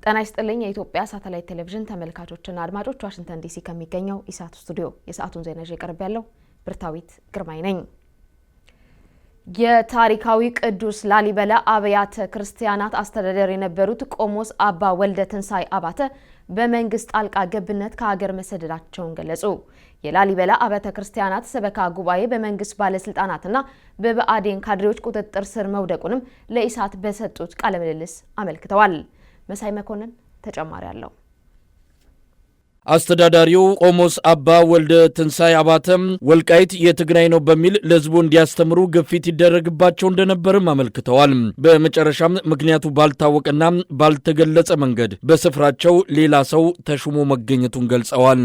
ጤና ይስጥልኝ። የኢትዮጵያ ሳተላይት ቴሌቪዥን ተመልካቾችና አድማጮች፣ ዋሽንግተን ዲሲ ከሚገኘው ኢሳት ስቱዲዮ የሰዓቱን ዜና ይዤ ቀርቤያለሁ ብርታዊት ግርማይ ነኝ። የታሪካዊ ቅዱስ ላሊበላ አብያተ ክርስቲያናት አስተዳደር የነበሩት ቆሞስ አባ ወልደ ትንሳኤ አባተ በመንግስት ጣልቃ ገብነት ከሀገር መሰደዳቸውን ገለጹ። የላሊበላ አብያተ ክርስቲያናት ሰበካ ጉባኤ በመንግስት ባለስልጣናትና በብአዴን ካድሬዎች ቁጥጥር ስር መውደቁንም ለኢሳት በሰጡት ቃለ ምልልስ አመልክተዋል። መሳይ መኮንን ተጨማሪ አለው። አስተዳዳሪው ቆሞስ አባ ወልደ ትንሳኤ አባተም ወልቃይት የትግራይ ነው በሚል ለሕዝቡ እንዲያስተምሩ ግፊት ይደረግባቸው እንደነበርም አመልክተዋል። በመጨረሻም ምክንያቱ ባልታወቀና ባልተገለጸ መንገድ በስፍራቸው ሌላ ሰው ተሹሞ መገኘቱን ገልጸዋል።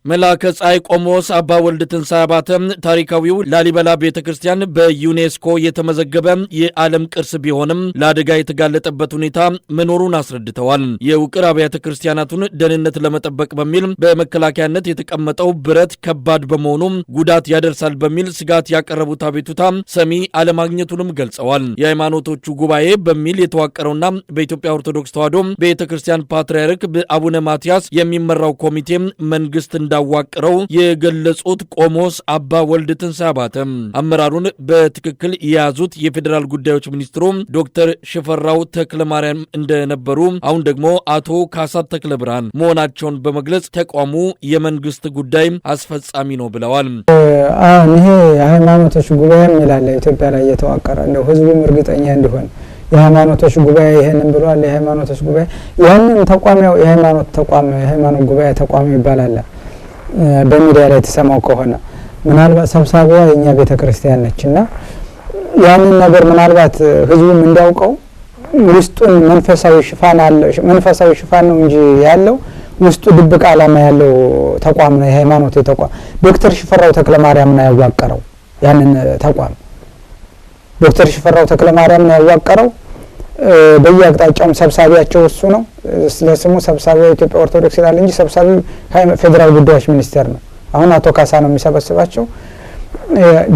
መልአከ ፀሐይ ቆሞስ አባ ወልደ ትንሳኤ አባተ ታሪካዊው ላሊበላ ቤተ ክርስቲያን በዩኔስኮ የተመዘገበ የዓለም ቅርስ ቢሆንም ለአደጋ የተጋለጠበት ሁኔታ መኖሩን አስረድተዋል። የውቅር አብያተ ክርስቲያናቱን ደህንነት ለመጠበቅ በሚል በመከላከያነት የተቀመጠው ብረት ከባድ በመሆኑ ጉዳት ያደርሳል በሚል ስጋት ያቀረቡት አቤቱታ ሰሚ አለማግኘቱንም ገልጸዋል። የሃይማኖቶቹ ጉባኤ በሚል የተዋቀረውና በኢትዮጵያ ኦርቶዶክስ ተዋሕዶ ቤተ ክርስቲያን ፓትርያርክ በአቡነ ማትያስ የሚመራው ኮሚቴ መንግስት እንዳዋቀረው የገለጹት ቆሞስ አባ ወልደ ትንሳኤ አባተ አመራሩን በትክክል የያዙት የፌዴራል ጉዳዮች ሚኒስትሩ ዶክተር ሽፈራው ተክለማርያም እንደነበሩ አሁን ደግሞ አቶ ካሳ ተክለ ብርሃን መሆናቸውን በመግለጽ ተቋሙ የመንግስት ጉዳይ አስፈጻሚ ነው ብለዋል። አሁን ይሄ የሃይማኖቶች ጉባኤ የሚላለ ኢትዮጵያ ላይ እየተዋቀረ እንደው ህዝቡም እርግጠኛ እንዲሆን የሃይማኖቶች ጉባኤ ይሄንን ብሏል። የሃይማኖቶች ጉባኤ ይህንን ተቋም ያው የሃይማኖት ተቋም የሃይማኖት ጉባኤ ተቋም ይባላል። በሚዲያ ላይ የተሰማው ከሆነ ምናልባት ሰብሳቢዋ የእኛ ቤተ ክርስቲያን ነች እና ያንን ነገር ምናልባት ህዝቡም እንዲያውቀው ውስጡን መንፈሳዊ ሽፋን አለ፣ መንፈሳዊ ሽፋን ነው እንጂ ያለው ውስጡ ድብቅ ዓላማ ያለው ተቋም ነው። የሃይማኖት ተቋም ዶክተር ሽፈራው ተክለማርያም ነው ያዋቀረው ያንን ተቋም። ዶክተር ሽፈራው ተክለማርያም ነው ያዋቀረው። በየአቅጣጫውም ሰብሳቢያቸው እሱ ነው። ለስሙ ሰብሳቢው ኢትዮጵያ ኦርቶዶክስ ይላል እንጂ ሰብሳቢው ፌዴራል ጉዳዮች ሚኒስቴር ነው። አሁን አቶ ካሳ ነው የሚሰበስባቸው።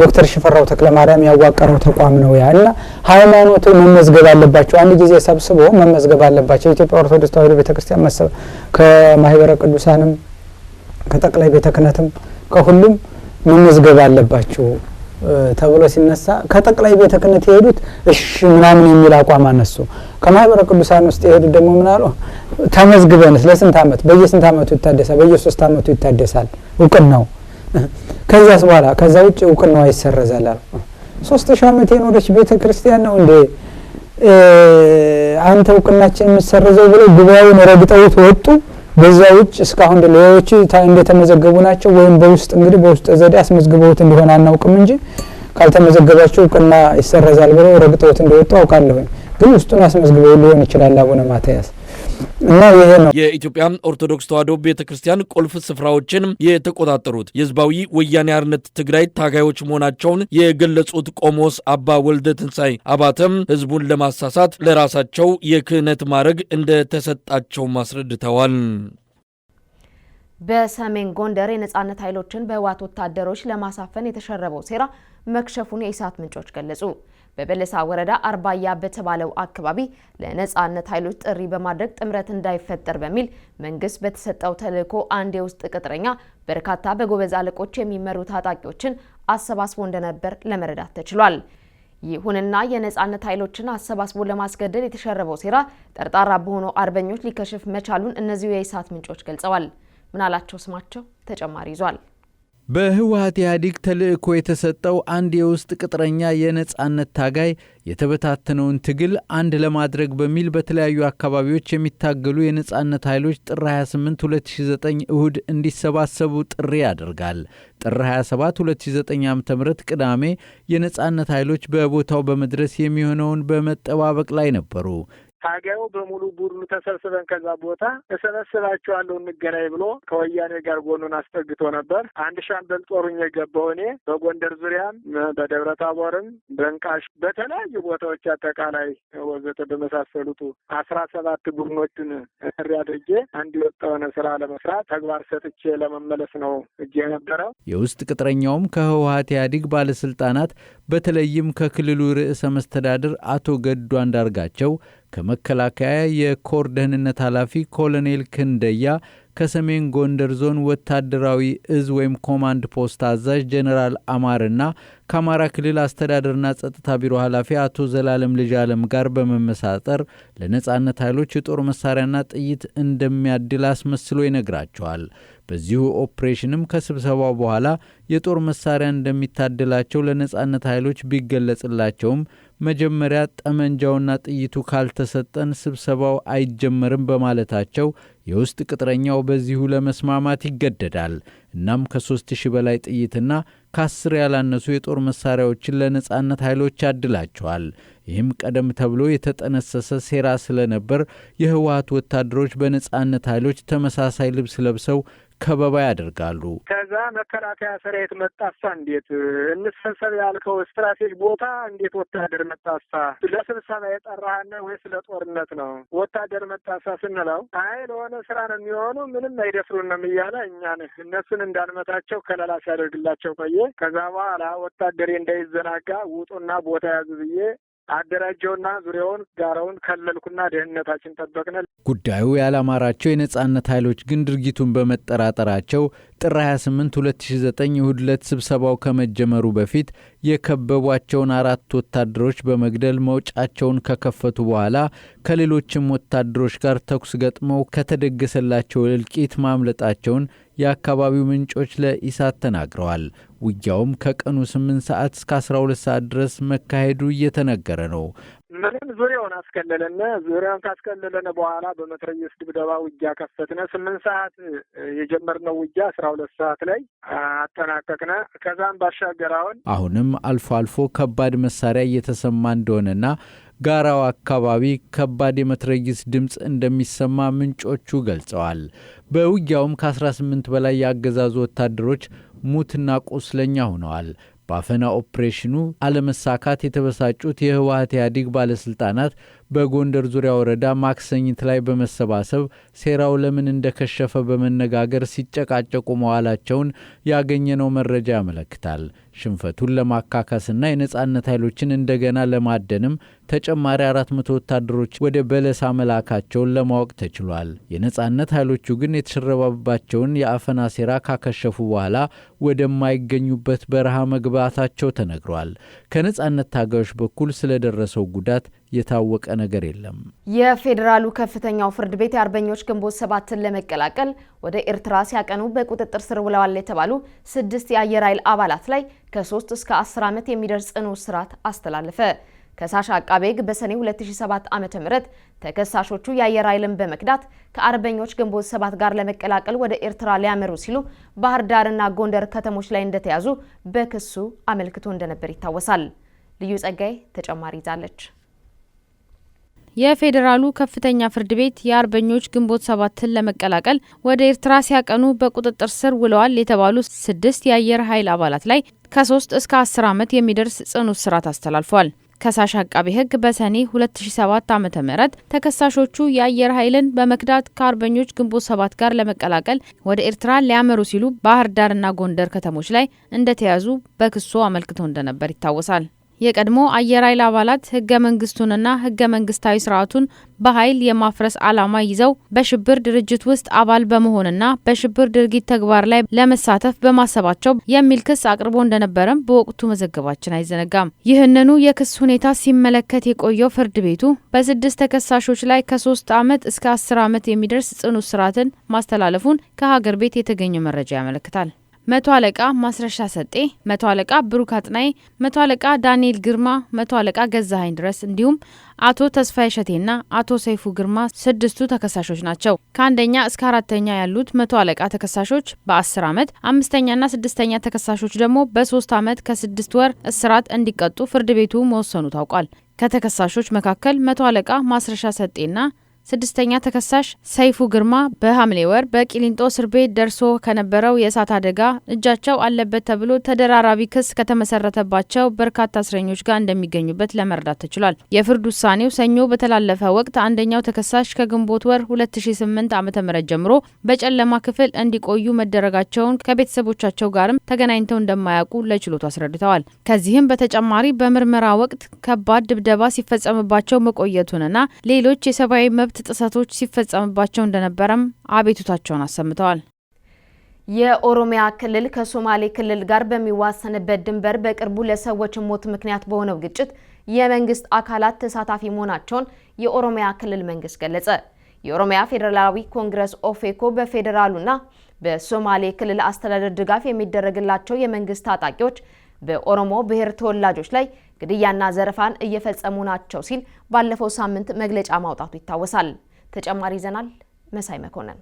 ዶክተር ሽፈራው ተክለማርያም ያዋቀረው ተቋም ነው ያ እና ሃይማኖቱ መመዝገብ አለባቸው። አንድ ጊዜ ሰብስቦ መመዝገብ አለባቸው። የኢትዮጵያ ኦርቶዶክስ ተዋሕዶ ቤተክርስቲያን ከማህበረ ቅዱሳንም ከጠቅላይ ቤተ ክህነትም ከሁሉም መመዝገብ አለባቸው ተብሎ ሲነሳ ከጠቅላይ ቤተ ክህነት የሄዱት እሺ ምናምን የሚል አቋም አነሱ። ከማህበረ ቅዱሳን ውስጥ የሄዱት ደግሞ ምን አሉ? ተመዝግበንስ ለስንት ዓመት በየስንት ዓመቱ ይታደሳል? በየሶስት ዓመቱ ይታደሳል እውቅናው። ከዛስ በኋላ ከዛ ውጭ እውቅናዋ ይሰረዛል አሉ። 3000 ዓመት የኖረች ቤተ ክርስቲያን ነው እንዴ አንተ እውቅናችን የምትሰርዘው ብለው ጉባኤውን ረግጠውት ወጡ። በዛ ውጭ እስካሁን ሌሎቹ እንደተመዘገቡ ናቸው። ወይም በውስጥ እንግዲህ በውስጥ ዘዴ አስመዝግበውት እንደሆነ አናውቅም እንጂ ካልተመዘገባቸው እውቅና ይሰረዛል ብለው ረግጠውት እንደወጡ አውቃለሁኝ። ግን ውስጡን አስመዝግበው ሊሆን ይችላል አቡነ ማትያስ እና ይሄ ነው። የኢትዮጵያ ኦርቶዶክስ ተዋሕዶ ቤተ ክርስቲያን ቁልፍ ስፍራዎችን የተቆጣጠሩት የህዝባዊ ወያኔ ሓርነት ትግራይ ታጋዮች መሆናቸውን የገለጹት ቆሞስ አባ ወልደ ትንሳኤ አባተም ህዝቡን ለማሳሳት ለራሳቸው የክህነት ማዕረግ እንደተሰጣቸው አስረድተዋል። በሰሜን ጎንደር የነጻነት ኃይሎችን በህወሓት ወታደሮች ለማሳፈን የተሸረበው ሴራ መክሸፉን የኢሳት ምንጮች ገለጹ። በበለሳ ወረዳ አርባያ በተባለው አካባቢ ለነጻነት ኃይሎች ጥሪ በማድረግ ጥምረት እንዳይፈጠር በሚል መንግስት በተሰጠው ተልዕኮ አንድ የውስጥ ቅጥረኛ በርካታ በጎበዝ አለቆች የሚመሩ ታጣቂዎችን አሰባስቦ እንደነበር ለመረዳት ተችሏል። ይሁንና የነጻነት ኃይሎችን አሰባስቦ ለማስገደል የተሸረበው ሴራ ጠርጣራ በሆኑ አርበኞች ሊከሽፍ መቻሉን እነዚሁ የኢሳት ምንጮች ገልጸዋል። ምናላቸው ስማቸው ተጨማሪ ይዟል። በህወሓት ኢህአዴግ ተልእኮ የተሰጠው አንድ የውስጥ ቅጥረኛ የነጻነት ታጋይ የተበታተነውን ትግል አንድ ለማድረግ በሚል በተለያዩ አካባቢዎች የሚታገሉ የነጻነት ኃይሎች ጥር 28 2009 እሁድ እንዲሰባሰቡ ጥሪ ያደርጋል። ጥር 27 2009 ዓ.ም ቅዳሜ የነጻነት ኃይሎች በቦታው በመድረስ የሚሆነውን በመጠባበቅ ላይ ነበሩ። ታጋዩ በሙሉ ቡድኑ ተሰብስበን ከዛ ቦታ እሰበስባቸዋለሁ እንገናኝ ብሎ ከወያኔ ጋር ጎኑን አስጠግቶ ነበር። አንድ ሻምበል ጦሩኝ የገባው እኔ በጎንደር ዙሪያም በደብረ ታቦርም በእንቃሽ በተለያዩ ቦታዎች አጠቃላይ ወዘተ በመሳሰሉቱ 17 ቡድኖችን ጥሪ አድርጌ አንድ ወጥ የሆነ ስራ ለመስራት ተግባር ሰጥቼ ለመመለስ ነው እጄ የነበረው። የውስጥ ቅጥረኛውም ከህወሓት ኢህአዴግ ባለስልጣናት በተለይም ከክልሉ ርዕሰ መስተዳድር አቶ ገዱ አንዳርጋቸው፣ ከመከላከያ የኮር ደህንነት ኃላፊ ኮሎኔል ክንደያ፣ ከሰሜን ጎንደር ዞን ወታደራዊ እዝ ወይም ኮማንድ ፖስት አዛዥ ጀኔራል አማርና ከአማራ ክልል አስተዳደርና ጸጥታ ቢሮ ኃላፊ አቶ ዘላለም ልጅ አለም ጋር በመመሳጠር ለነጻነት ኃይሎች የጦር መሳሪያና ጥይት እንደሚያድል አስመስሎ ይነግራቸዋል። በዚሁ ኦፕሬሽንም ከስብሰባው በኋላ የጦር መሳሪያ እንደሚታደላቸው ለነጻነት ኃይሎች ቢገለጽላቸውም መጀመሪያ ጠመንጃውና ጥይቱ ካልተሰጠን ስብሰባው አይጀመርም በማለታቸው የውስጥ ቅጥረኛው በዚሁ ለመስማማት ይገደዳል። እናም ከ3000 በላይ ጥይትና ከ10 ያላነሱ የጦር መሳሪያዎችን ለነጻነት ኃይሎች ያድላቸዋል። ይህም ቀደም ተብሎ የተጠነሰሰ ሴራ ስለነበር የህወሓት ወታደሮች በነጻነት ኃይሎች ተመሳሳይ ልብስ ለብሰው ከበባ ያደርጋሉ። ከዛ መከላከያ ሰራዊት መጣሳ፣ እንዴት እንሰብሰብ ያልከው ስትራቴጂ ቦታ እንዴት ወታደር መጣሳ? ለስብሰባ የጠራህን ወይስ ለጦርነት ነው? ወታደር መጣሳ ስንለው አይ ለሆነ ስራ ነው የሚሆኑ፣ ምንም አይደፍሩንም እያለ እኛን እነሱን እንዳንመታቸው ከለላ ሲያደርግላቸው ቆየ። ከዛ በኋላ ወታደሬ እንዳይዘናጋ ውጡና ቦታ ያዙ ብዬ አደራጀውና ዙሪያውን ጋራውን ከለልኩና ደህንነታችን ጠበቅነ። ጉዳዩ ያላማራቸው የነጻነት ኃይሎች ግን ድርጊቱን በመጠራጠራቸው ጥር 28 2009 እሁድ ዕለት ስብሰባው ከመጀመሩ በፊት የከበቧቸውን 4 ወታደሮች በመግደል መውጫቸውን ከከፈቱ በኋላ ከሌሎችም ወታደሮች ጋር ተኩስ ገጥመው ከተደገሰላቸው እልቂት ማምለጣቸውን የአካባቢው ምንጮች ለኢሳት ተናግረዋል። ውጊያውም ከቀኑ 8 ሰዓት እስከ 12 ሰዓት ድረስ መካሄዱ እየተነገረ ነው። ምንም ዙሪያውን አስከለለነ። ዙሪያውን ካስከለለነ በኋላ በመትረየስ ድብደባ ውጊያ ከፈትነ። 8 ሰዓት የጀመርነው ውጊያ 12 ሰዓት ላይ አጠናቀቅነ። ከዛም ባሻገር አሁንም አልፎ አልፎ ከባድ መሳሪያ እየተሰማ እንደሆነና ጋራው አካባቢ ከባድ የመትረየስ ድምጽ እንደሚሰማ ምንጮቹ ገልጸዋል። በውጊያውም ከ18 በላይ የአገዛዙ ወታደሮች ሙትና ቁስለኛ ሆነዋል። በአፈና ኦፕሬሽኑ አለመሳካት የተበሳጩት የህወሓት ኢህአዴግ ባለስልጣናት በጎንደር ዙሪያ ወረዳ ማክሰኝት ላይ በመሰባሰብ ሴራው ለምን እንደከሸፈ በመነጋገር ሲጨቃጨቁ መዋላቸውን ያገኘነው መረጃ ያመለክታል። ሽንፈቱን ለማካካስና የነጻነት ኃይሎችን እንደገና ለማደንም ተጨማሪ 400 ወታደሮች ወደ በለሳ መላካቸውን ለማወቅ ተችሏል። የነጻነት ኃይሎቹ ግን የተሸረባባቸውን የአፈና ሴራ ካከሸፉ በኋላ ወደማይገኙበት በረሃ መግባታቸው ተነግሯል። ከነጻነት ታጋዮች በኩል ስለደረሰው ጉዳት የታወቀ ነገር የለም። የፌዴራሉ ከፍተኛው ፍርድ ቤት የአርበኞች ግንቦት 7ን ለመቀላቀል ወደ ኤርትራ ሲያቀኑ በቁጥጥር ስር ውለዋል የተባሉ 6 የአየር ኃይል አባላት ላይ ከ3 እስከ 10 ዓመት የሚደርስ ጽኑ እስራት አስተላለፈ። ከሳሽ አቃቤ ሕግ በሰኔ 2007 ዓ.ም ተከሳሾቹ የአየር ኃይልን በመክዳት ከአርበኞች ግንቦት 7 ጋር ለመቀላቀል ወደ ኤርትራ ሊያመሩ ሲሉ ባህር ዳርና ጎንደር ከተሞች ላይ እንደተያዙ በክሱ አመልክቶ እንደነበር ይታወሳል። ልዩ ጸጋይ ተጨማሪ ይዛለች። የፌዴራሉ ከፍተኛ ፍርድ ቤት የአርበኞች ግንቦት 7ን ለመቀላቀል ወደ ኤርትራ ሲያቀኑ በቁጥጥር ስር ውለዋል የተባሉ 6 የአየር ኃይል አባላት ላይ ከ3 እስከ 10 ዓመት የሚደርስ ጽኑ እስራት አስተላልፏል። ከሳሽ አቃቤ ሕግ በሰኔ 2007 ዓ.ም ተከሳሾቹ የአየር ኃይልን በመክዳት ከአርበኞች ግንቦት 7 ጋር ለመቀላቀል ወደ ኤርትራ ሊያመሩ ሲሉ ባህር ዳርና ጎንደር ከተሞች ላይ እንደተያዙ በክሱ አመልክቶ እንደነበር ይታወሳል። የቀድሞ አየር ኃይል አባላት ህገ መንግስቱንና ህገ መንግስታዊ ስርዓቱን በኃይል የማፍረስ ዓላማ ይዘው በሽብር ድርጅት ውስጥ አባል በመሆንና በሽብር ድርጊት ተግባር ላይ ለመሳተፍ በማሰባቸው የሚል ክስ አቅርቦ እንደነበረም በወቅቱ መዘገባችን አይዘነጋም። ይህንኑ የክስ ሁኔታ ሲመለከት የቆየው ፍርድ ቤቱ በ6 ተከሳሾች ላይ ከ3 ዓመት እስከ 10 ዓመት የሚደርስ ጽኑ እስራትን ማስተላለፉን ከሀገር ቤት የተገኘ መረጃ ያመለክታል። መቶ አለቃ ማስረሻ ሰጤ፣ መቶ አለቃ ብሩክ አጥናይ፣ መቶ አለቃ ዳንኤል ግርማ፣ መቶ አለቃ ገዛኸኝ ድረስ እንዲሁም አቶ ተስፋዬ ሸቴና አቶ ሰይፉ ግርማ 6ቱ ተከሳሾች ናቸው። ከአንደኛ እስከ አራተኛ ያሉት መቶ አለቃ ተከሳሾች በ10 ዓመት፣ አምስተኛና ስድስተኛ ተከሳሾች ደግሞ በ3 ዓመት ከ6 ወር እስራት እንዲቀጡ ፍርድ ቤቱ መወሰኑ ታውቋል። ከተከሳሾች መካከል መቶ አለቃ ማስረሻ ሰጤና ስድስተኛ ተከሳሽ ሰይፉ ግርማ በሐምሌ ወር በቂሊንጦ እስር ቤት ደርሶ ከነበረው የእሳት አደጋ እጃቸው አለበት ተብሎ ተደራራቢ ክስ ከተመሰረተባቸው በርካታ እስረኞች ጋር እንደሚገኙበት ለመረዳት ተችሏል። የፍርድ ውሳኔው ሰኞ በተላለፈ ወቅት አንደኛው ተከሳሽ ከግንቦት ወር 2008 ዓ.ም ጀምሮ በጨለማ ክፍል እንዲቆዩ መደረጋቸውን ከቤተሰቦቻቸው ጋርም ተገናኝተው እንደማያውቁ ለችሎቱ አስረድተዋል። ከዚህም በተጨማሪ በምርመራ ወቅት ከባድ ድብደባ ሲፈጸምባቸው መቆየቱንና ሌሎች የሰብአዊ መብት ጥሰቶች ሲፈጸምባቸው እንደነበረም አቤቱታቸውን አሰምተዋል። የኦሮሚያ ክልል ከሶማሌ ክልል ጋር በሚዋሰንበት ድንበር በቅርቡ ለሰዎች ሞት ምክንያት በሆነው ግጭት የመንግስት አካላት ተሳታፊ መሆናቸውን የኦሮሚያ ክልል መንግስት ገለጸ። የኦሮሚያ ፌዴራላዊ ኮንግረስ ኦፌኮ በፌዴራሉና በሶማሌ ክልል አስተዳደር ድጋፍ የሚደረግላቸው የመንግስት ታጣቂዎች በኦሮሞ ብሔር ተወላጆች ላይ ግድያና ዘረፋን እየፈጸሙ ናቸው ሲል ባለፈው ሳምንት መግለጫ ማውጣቱ ይታወሳል። ተጨማሪ ይዘናል። መሳይ መኮንን።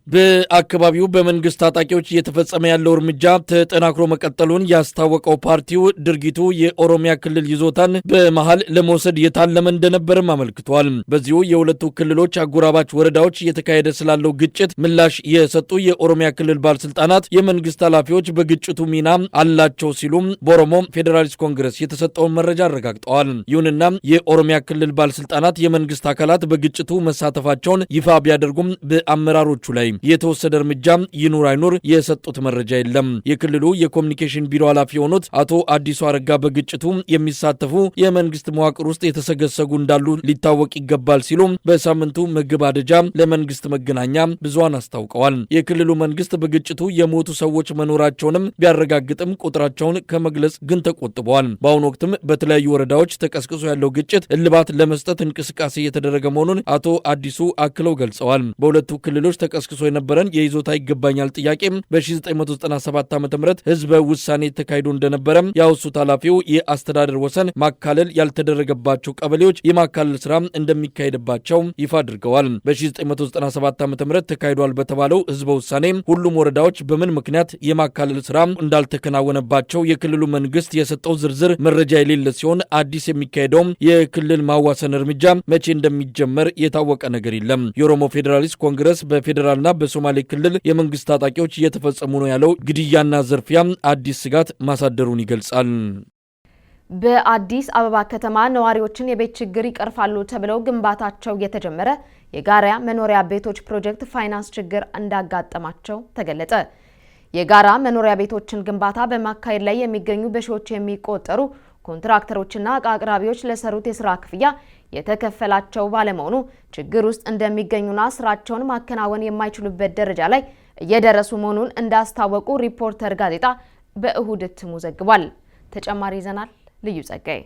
በአካባቢው በመንግስት ታጣቂዎች እየተፈጸመ ያለው እርምጃ ተጠናክሮ መቀጠሉን ያስታወቀው ፓርቲው ድርጊቱ የኦሮሚያ ክልል ይዞታን በመሃል ለመውሰድ የታለመ እንደነበርም አመልክቷል። በዚሁ የሁለቱ ክልሎች አጎራባች ወረዳዎች እየተካሄደ ስላለው ግጭት ምላሽ የሰጡ የኦሮሚያ ክልል ባለስልጣናት የመንግስት ኃላፊዎች በግጭቱ ሚና አላቸው ሲሉም በኦሮሞ ፌዴራሊስት ኮንግረስ የተሰጠውን መረጃ አረጋግጠዋል። ይሁንና የኦሮሚያ ክልል ባለስልጣናት የመንግስት አካላት በግጭቱ መሳተፋቸውን ይፋ ቢያደርጉም በአመራሮቹ ላይ የተወሰደ እርምጃ ይኑር አይኑር የሰጡት መረጃ የለም። የክልሉ የኮሚኒኬሽን ቢሮ ኃላፊ የሆኑት አቶ አዲሱ አረጋ በግጭቱ የሚሳተፉ የመንግስት መዋቅር ውስጥ የተሰገሰጉ እንዳሉ ሊታወቅ ይገባል ሲሉ በሳምንቱ መገባደጃ ለመንግስት መገናኛ ብዙሃን አስታውቀዋል። የክልሉ መንግስት በግጭቱ የሞቱ ሰዎች መኖራቸውንም ቢያረጋግጥም ቁጥራቸውን ከመግለጽ ግን ተቆጥበዋል። በአሁኑ ወቅትም በተለያዩ ወረዳዎች ተቀስቅሶ ያለው ግጭት እልባት ለመስጠት እንቅስቃሴ እየተደረገ መሆኑን አቶ አዲሱ አክለው ገልጸዋል። በሁለቱ ክልሎች ተቀስቅሶ የነበረን የይዞታ ይገባኛል ጥያቄ በ1997 ዓ.ም ህዝበ ውሳኔ ተካሂዶ እንደነበረ ያወሱት ኃላፊው የአስተዳደር ወሰን ማካለል ያልተደረገባቸው ቀበሌዎች የማካለል ስራ እንደሚካሄድባቸው ይፋ አድርገዋል። በ1997 ዓ.ም ተካሂዷል በተባለው ህዝበ ውሳኔ ሁሉም ወረዳዎች በምን ምክንያት የማካለል ስራ እንዳልተከናወነባቸው የክልሉ መንግስት የሰጠው ዝርዝር መረጃ የሌለ ሲሆን አዲስ የሚካሄደው የክልል ማዋሰን እርምጃ መቼ እንደሚጀመር የታወቀ ነገር የለም። የኦሮሞ ፌዴራሊስት ኮንግረስ በፌዴራልና በሶማሌ ክልል የመንግስት ታጣቂዎች እየተፈጸሙ ነው ያለው ግድያና ዘርፊያ አዲስ ስጋት ማሳደሩን ይገልጻል። በአዲስ አበባ ከተማ ነዋሪዎችን የቤት ችግር ይቀርፋሉ ተብለው ግንባታቸው የተጀመረ የጋራ መኖሪያ ቤቶች ፕሮጀክት ፋይናንስ ችግር እንዳጋጠማቸው ተገለጸ። የጋራ መኖሪያ ቤቶችን ግንባታ በማካሄድ ላይ የሚገኙ በሺዎች የሚቆጠሩ ኮንትራክተሮችና እቃ አቅራቢዎች ለሰሩት የስራ ክፍያ የተከፈላቸው ባለመሆኑ ችግር ውስጥ እንደሚገኙና ስራቸውን ማከናወን የማይችሉበት ደረጃ ላይ እየደረሱ መሆኑን እንዳስታወቁ ሪፖርተር ጋዜጣ በእሁድ እትሙ ዘግቧል። ተጨማሪ ይዘናል። ልዩ ጸጋይ።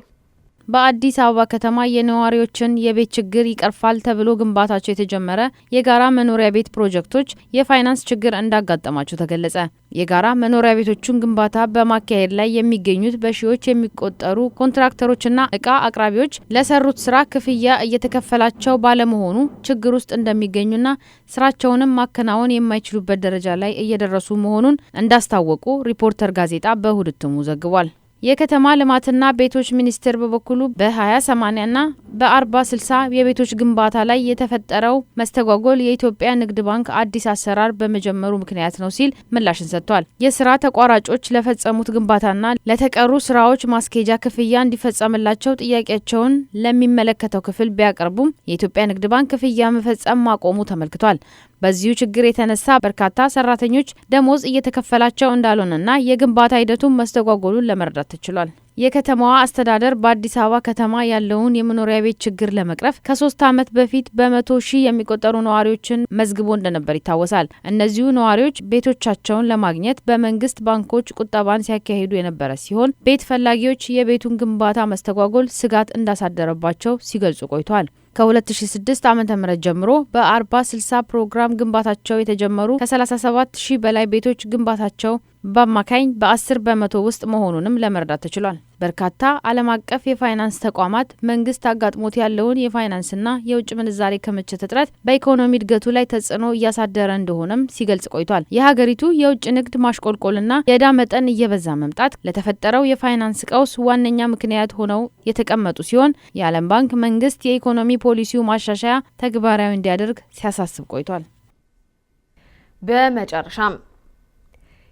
በአዲስ አበባ ከተማ የነዋሪዎችን የቤት ችግር ይቀርፋል ተብሎ ግንባታቸው የተጀመረ የጋራ መኖሪያ ቤት ፕሮጀክቶች የፋይናንስ ችግር እንዳጋጠማቸው ተገለጸ። የጋራ መኖሪያ ቤቶቹን ግንባታ በማካሄድ ላይ የሚገኙት በሺዎች የሚቆጠሩ ኮንትራክተሮችና እቃ አቅራቢዎች ለሰሩት ስራ ክፍያ እየተከፈላቸው ባለመሆኑ ችግር ውስጥ እንደሚገኙና ስራቸውንም ማከናወን የማይችሉበት ደረጃ ላይ እየደረሱ መሆኑን እንዳስታወቁ ሪፖርተር ጋዜጣ በእሁድ እትሙ ዘግቧል። የከተማ ልማትና ቤቶች ሚኒስቴር በበኩሉ በ20/80 እና በ40/60 የቤቶች ግንባታ ላይ የተፈጠረው መስተጓጎል የኢትዮጵያ ንግድ ባንክ አዲስ አሰራር በመጀመሩ ምክንያት ነው ሲል ምላሽን ሰጥቷል። የስራ ተቋራጮች ለፈጸሙት ግንባታና ለተቀሩ ስራዎች ማስኬጃ ክፍያ እንዲፈጸምላቸው ጥያቄያቸውን ለሚመለከተው ክፍል ቢያቀርቡም የኢትዮጵያ ንግድ ባንክ ክፍያ መፈጸም ማቆሙ ተመልክቷል። በዚሁ ችግር የተነሳ በርካታ ሰራተኞች ደሞዝ እየተከፈላቸው እንዳልሆነና የግንባታ ሂደቱን መስተጓጎሉን ለመረዳት ተችሏል። የከተማዋ አስተዳደር በአዲስ አበባ ከተማ ያለውን የመኖሪያ ቤት ችግር ለመቅረፍ ከ3 ዓመት በፊት በ100 ሺህ የሚቆጠሩ ነዋሪዎችን መዝግቦ እንደነበር ይታወሳል። እነዚሁ ነዋሪዎች ቤቶቻቸውን ለማግኘት በመንግስት ባንኮች ቁጠባን ሲያካሂዱ የነበረ ሲሆን ቤት ፈላጊዎች የቤቱን ግንባታ መስተጓጎል ስጋት እንዳሳደረባቸው ሲገልጹ ቆይቷል። ከ2006 ዓ.ም ጀምሮ በ40/60 ፕሮግራም ግንባታቸው የተጀመሩ ከ37 ሺህ በላይ ቤቶች ግንባታቸው በአማካኝ በ10% ውስጥ መሆኑንም ለመረዳት ተችሏል። በርካታ ዓለም አቀፍ የፋይናንስ ተቋማት መንግስት አጋጥሞት ያለውን የፋይናንስና የውጭ ምንዛሬ ክምችት እጥረት በኢኮኖሚ እድገቱ ላይ ተጽዕኖ እያሳደረ እንደሆነም ሲገልጽ ቆይቷል። የሀገሪቱ የውጭ ንግድ ማሽቆልቆልና የዕዳ መጠን እየበዛ መምጣት ለተፈጠረው የፋይናንስ ቀውስ ዋነኛ ምክንያት ሆነው የተቀመጡ ሲሆን፣ የዓለም ባንክ መንግስት የኢኮኖሚ ፖሊሲው ማሻሻያ ተግባራዊ እንዲያደርግ ሲያሳስብ ቆይቷል። በመጨረሻም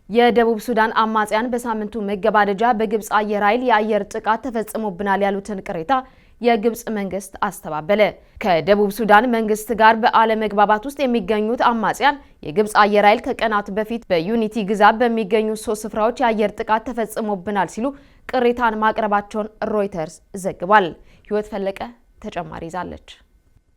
የደቡብ ሱዳን አማጽያን በሳምንቱ መገባደጃ በግብጽ አየር ኃይል የአየር ጥቃት ተፈጽሞብናል ያሉትን ቅሬታ የግብጽ መንግስት አስተባበለ። ከደቡብ ሱዳን መንግስት ጋር በአለመግባባት ውስጥ የሚገኙት አማጽያን የግብጽ አየር ኃይል ከቀናት በፊት በዩኒቲ ግዛት በሚገኙ 3 ስፍራዎች የአየር ጥቃት ተፈጽሞብናል ሲሉ ቅሬታን ማቅረባቸውን ሮይተርስ ዘግቧል። ህይወት ፈለቀ ተጨማሪ ይዛለች።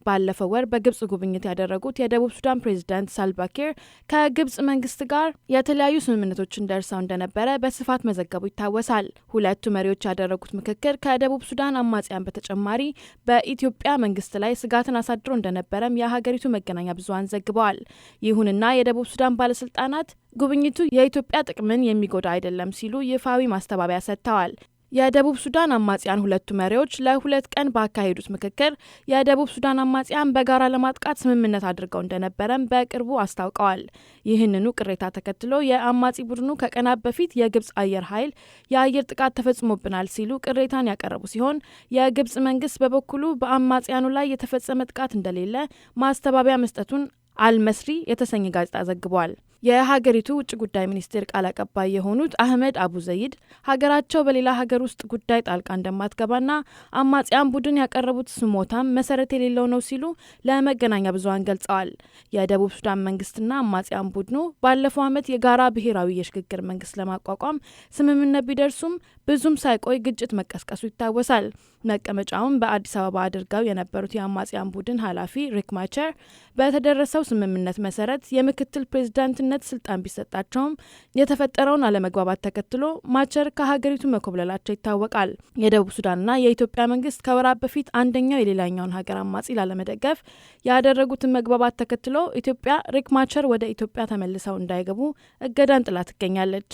ባለፈው ወር በግብጽ ጉብኝት ያደረጉት የደቡብ ሱዳን ፕሬዝዳንት ሳልቫኪር ከግብጽ መንግስት ጋር የተለያዩ ስምምነቶችን ደርሰው እንደነበረ በስፋት መዘገቡ ይታወሳል። ሁለቱ መሪዎች ያደረጉት ምክክር ከደቡብ ሱዳን አማጽያን በተጨማሪ በኢትዮጵያ መንግስት ላይ ስጋትን አሳድሮ እንደነበረም የሀገሪቱ መገናኛ ብዙኃን ዘግበዋል። ይሁንና የደቡብ ሱዳን ባለስልጣናት ጉብኝቱ የኢትዮጵያ ጥቅምን የሚጎዳ አይደለም ሲሉ ይፋዊ ማስተባበያ ሰጥተዋል። የደቡብ ሱዳን አማጽያን ሁለቱ መሪዎች ለ2 ቀን ባካሄዱት ምክክር የደቡብ ሱዳን አማጽያን በጋራ ለማጥቃት ስምምነት አድርገው እንደነበረም በቅርቡ አስታውቀዋል። ይህንኑ ቅሬታ ተከትሎ የአማጺ ቡድኑ ከቀናት በፊት የግብጽ አየር ኃይል የአየር ጥቃት ተፈጽሞብናል ሲሉ ቅሬታን ያቀረቡ ሲሆን፣ የግብጽ መንግስት በበኩሉ በአማጽያኑ ላይ የተፈጸመ ጥቃት እንደሌለ ማስተባበያ መስጠቱን አልመስሪ የተሰኘ ጋዜጣ ዘግቧል። የሀገሪቱ ውጭ ጉዳይ ሚኒስቴር ቃል አቀባይ የሆኑት አህመድ አቡ ዘይድ ሀገራቸው በሌላ ሀገር ውስጥ ጉዳይ ጣልቃ እንደማትገባና አማጽያን ቡድን ያቀረቡት ስሞታም መሰረት የሌለው ነው ሲሉ ለመገናኛ ብዙኃን ገልጸዋል። የደቡብ ሱዳን መንግስትና አማጽያን ቡድኑ ባለፈው ዓመት የጋራ ብሔራዊ የሽግግር መንግስት ለማቋቋም ስምምነት ቢደርሱም ብዙም ሳይቆይ ግጭት መቀስቀሱ ይታወሳል። መቀመጫውን በአዲስ አበባ አድርገው የነበሩት የአማጽያን ቡድን ኃላፊ ሪክ ማቸር በተደረሰው ስምምነት መሰረት የምክትል ፕሬዝዳንትነት ስልጣን ቢሰጣቸውም የተፈጠረውን አለመግባባት ተከትሎ ማቸር ከሀገሪቱ መኮብለላቸው ይታወቃል። የደቡብ ሱዳንና የኢትዮጵያ መንግስት ከወራት በፊት አንደኛው የሌላኛውን ሀገር አማጺ ላለመደገፍ ያደረጉትን መግባባት ተከትሎ ኢትዮጵያ ሪክ ማቸር ወደ ኢትዮጵያ ተመልሰው እንዳይገቡ እገዳን ጥላ ትገኛለች።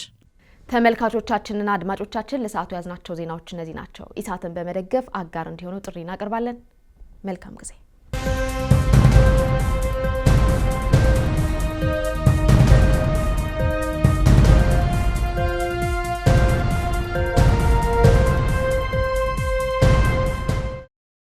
ተመልካቾቻችንና አድማጮቻችን ለሰዓቱ ያዝናቸው ዜናዎች እነዚህ ናቸው። ኢሳትን በመደገፍ አጋር እንዲሆኑ ጥሪ እናቀርባለን። መልካም ጊዜ።